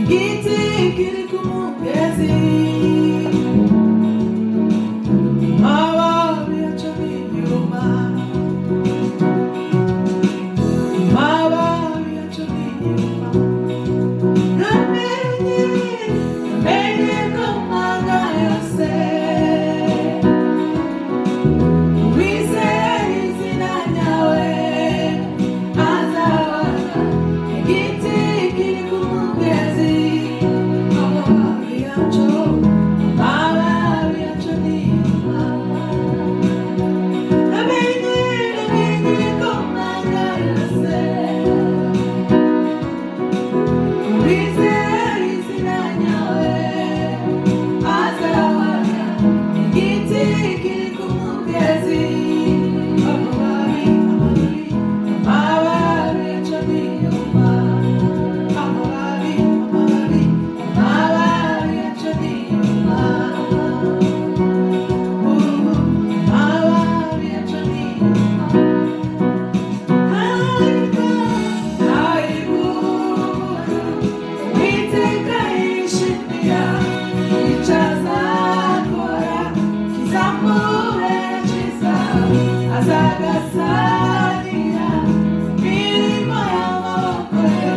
Igiti kiri ku mugezi, amababi yaco ntiyuma, amababi yaco ntiyuma. Namenye, namenye ko manga yose uwizera izina ryawe azabona. Igiti kiri ku mugezi, amababi yaco, amababi yaco ntiyuma. Namenye, namenye ko manga yose uwizera izina ryawe azabona. Igiti kiri ku mugezi, amababi, amababi, amababi yaco ntiyuma, amababi, amababi, amababi yaco ntiyuma, amababi yaco ntiyuma. Hahirwa, hahirwa Uwiteka yishimira, icyo azakora kizamubera cyiza, azagasanira imirimo y'amaboko ye,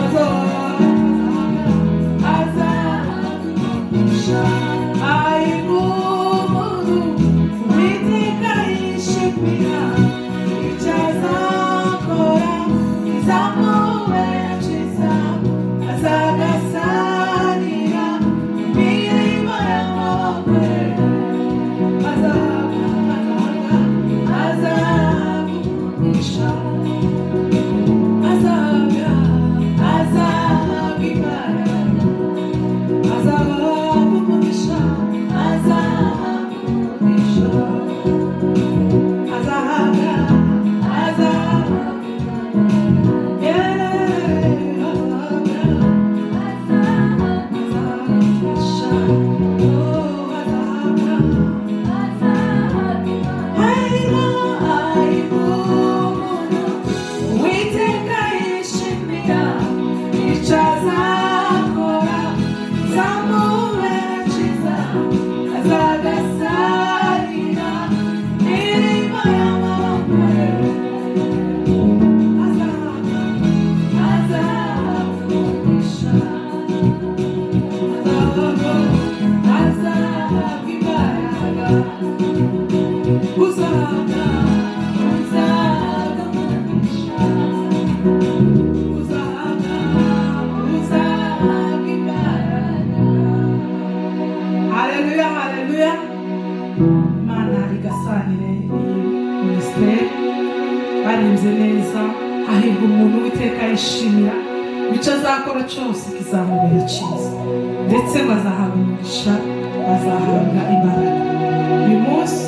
azahabwa. Hahirwa umuntu Uwiteka yishimira, icyo azakora kizamubera cyiza, azagasanira imirimo y'amaboko ye, azahabwa, azahabwa umugisha, azahabwa, azahabwa imbaraga, azahabwa umugisha, azahabwa umugisha, azahabwa, azahabwa, yeah, azahabwa, azahabwa, oh, azahabwa. Hahirwa, hahirwa umuntu Uwiteka yishimira, icyo azakora kizamubera cyiza, azagasanira imirimo y'amaboko ye, azahabwa, azahabwa umugisha, azahabwa, azahabwa imbaraga, uzahabwa, uzahabwa umugisha, uzahabwa, uzahabwa imbaraga. Haleluya, haleluya! Imana igasanire iyi minisiteri, baririmbye neza. Hahirwa umuntu Uwiteka yishimira, icyo azakora cyose kizamubera cyiza, ndetse bazahabwa umugisha, bazahabwa imbaraga. Uyu munsi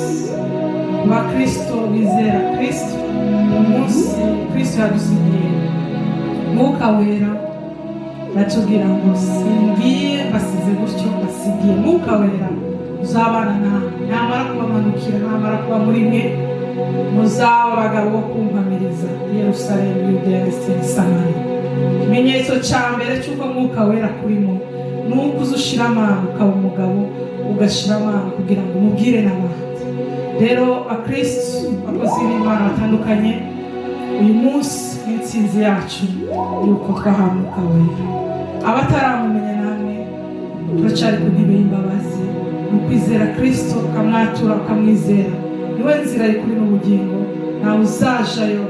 abakristo bizera Kristo, umunsi Kristo yadusigiye Mwuka Wera, batubwira ngo: "Singiye mbasize gutyo, mbasigiye Mwuka Wera uzabana nawe. Namara kubamanukira, namara kuba muri mwe, muzaba abagabo bo kumpamiriza i Yerusalemu, Yudeya ndetse n'i Samariya." Ikimenyetso cya mbere cy'uko Mwuka Wera kurimo ni uko uza ushira amanga, ukaba umugabo, ugashira amanga kugira ngo umubwire n'abandi. Rero bakristu, bakozi b'Imana batandukanye, uyu munsi ni intsinzi yacu yuko twahawe Mwuka Wera. Abataramumenya namwe turacyari ku ntebe y'imbabazi. Ni ukwizera Kristo, ukamwatura, ukamwizera. Niwe nzira y'ukuri n'ubugingo, ntawe uzajayo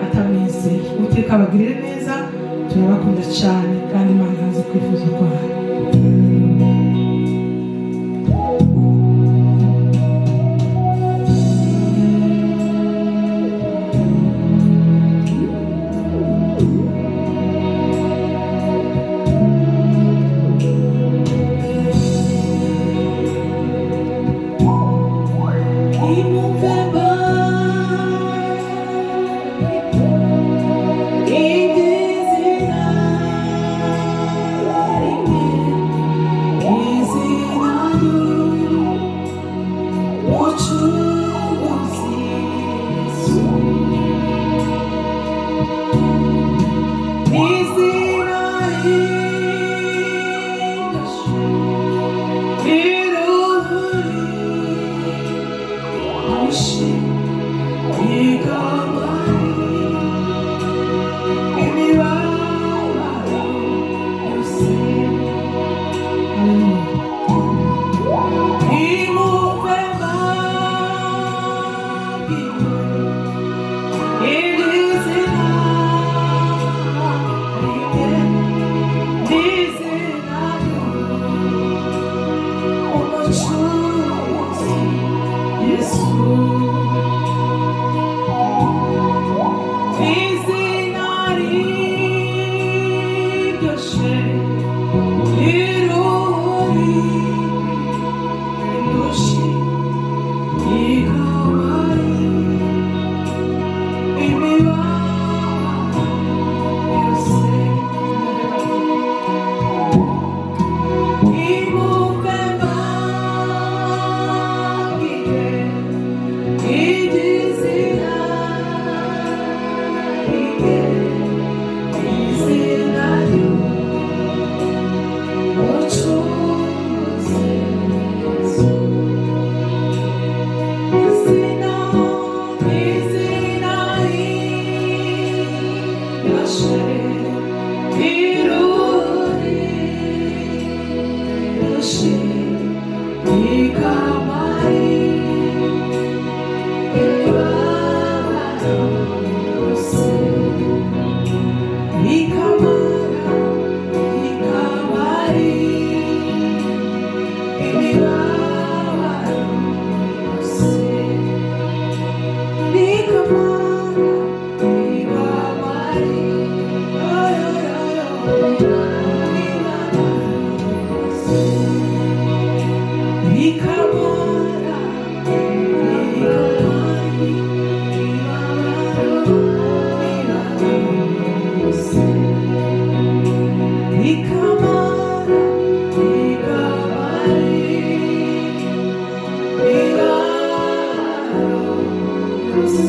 atamwizeye. Uwiteka abagirire neza, turabakunda cyane, kandi Imana ihaze kwifuza kwayo. Nimumve iryo zina. yose. Haleluya. Nimumve mbabwire iry'izina rimwe, n'izina ry'Umucunguzi Yesu. Izina riryoshe riruri indushi ikabari imibabaro yose. Nimumve mbabwire iry'izina rimwe, izina ry'Umucunguzi Yesu. Izina, izina riryoshe riruri indushi ikamari imibabaro yose. Ikamara, ikamari imibabaro yose. Ikamara, ikamari, ay, ay, ay, imibabaro yose. Ikamara, ikamari imibabaro, imibabaro yose. Ikamara, ikamari imibabaro yose.